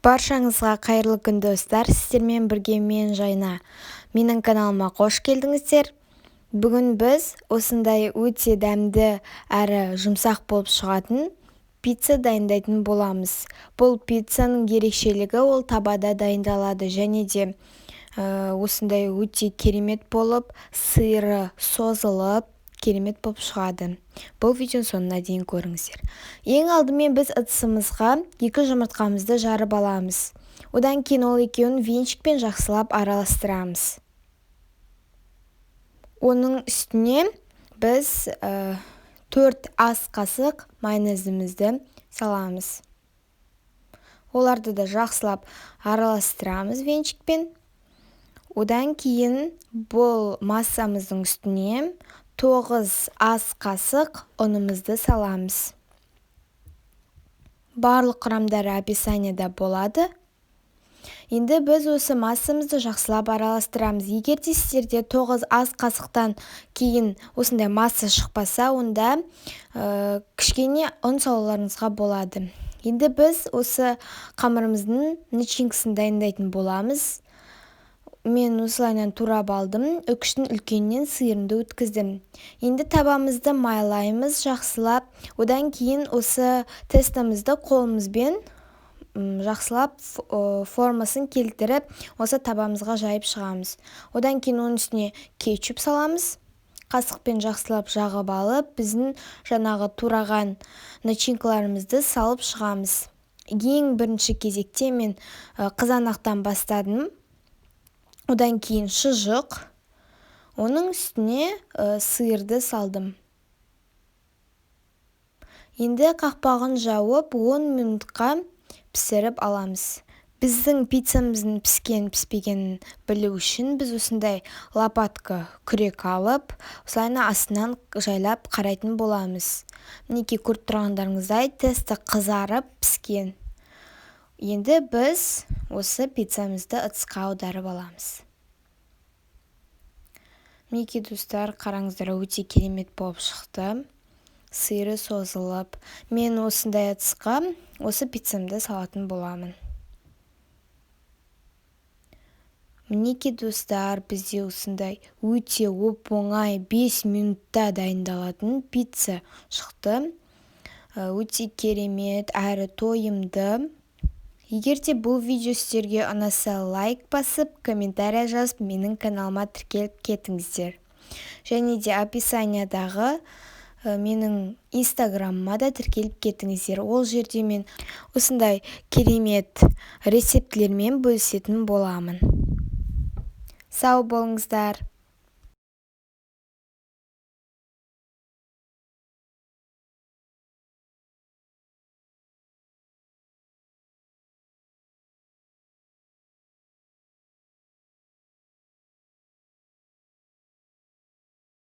Баршаңызға қайырлы күн, достар! Сіздермен бірге мен, Жайна. Менің каналыма қош келдіңіздер! Бүгін біз осындай өте дәмді әрі жұмсақ болып шығатын пицца дайындайтын боламыз. Бұл пиццаның ерекшелігі: ол табада дайындалады және де осындай өте керемет болып, сыры созылып, керемет болып шығады. Бұл видеоның соңына дейін көріңіздер. Ең алдымен біз ыдысымызға екі жұмыртқамызды жарып аламыз. Одан кейін ол екеуін венчикпен жақсылап араластырамыз. Оның үстіне біз 4 ас қасық майонезімізді саламыз. Оларды да жақсылап араластырамыз венчикпен. Одан кейін бұл массамыздың үстіне 9 ас қасық ұнымызды саламыз. Барлық құрамдары описанияда болады. Енді біз осы массамызды жақсылап араластырамыз. Егер де сіздерде 9 ас қасықтан кейін осындай масса шықпаса, онда кішкене ұн салуларыңызға болады. Енді біз осы қамырымыздың начинкасын дайындайтын боламыз. Мен осылайынан турап алдым, үкіштің үлкенінен сиырымды өткіздім. Енді табамызды майлаймыз жақсылап. Одан кейін осы тестомызды қолымызбен жақсылап формасын келтіріп, осы табамызға жайып шығамыз. Одан кейін оның үстіне кетчуп саламыз. Қасықпен жақсылап жағып алып, біздің жаңағы тураған начинкаларымызды салып шығамыз. Ең бірінші кезекте мен қызанақтан бастадым. Одан кейін шұжық, оның үстіне сырды салдым. Енді қақпағын жауып, 10 минутқа пісіріп аламыз. Біздің пиццамыздың піскен піспегенін білу үшін біз осындай лопатка, күрек алып, осылайына астынан жайлап қарайтын боламыз. Мінекей, көріп тұрғандарыңыздай, тесто қызарып піскен. Енді біз осы пиццамызды ыдысқа аударып аламыз. Мінекей, достар, қараңыздар, өте керемет болып шықты, сыры созылып. Мен осындай ыдысқа осы пиццамды салатын боламын. Мінекей, достар, бізде осындай өте оп-оңай, 5 минутта дайындалатын пицца шықты. Өте керемет әрі тойымды. Егер де бұл видео сіздерге ұнаса, лайк басып, комментария жазып, менің каналыма тіркеліп кетіңіздер. Және де описаниядағы менің инстаграмыма да тіркеліп кетіңіздер. Ол жерде мен осындай керемет рецептілермен бөлісетін боламын. Сау болыңыздар!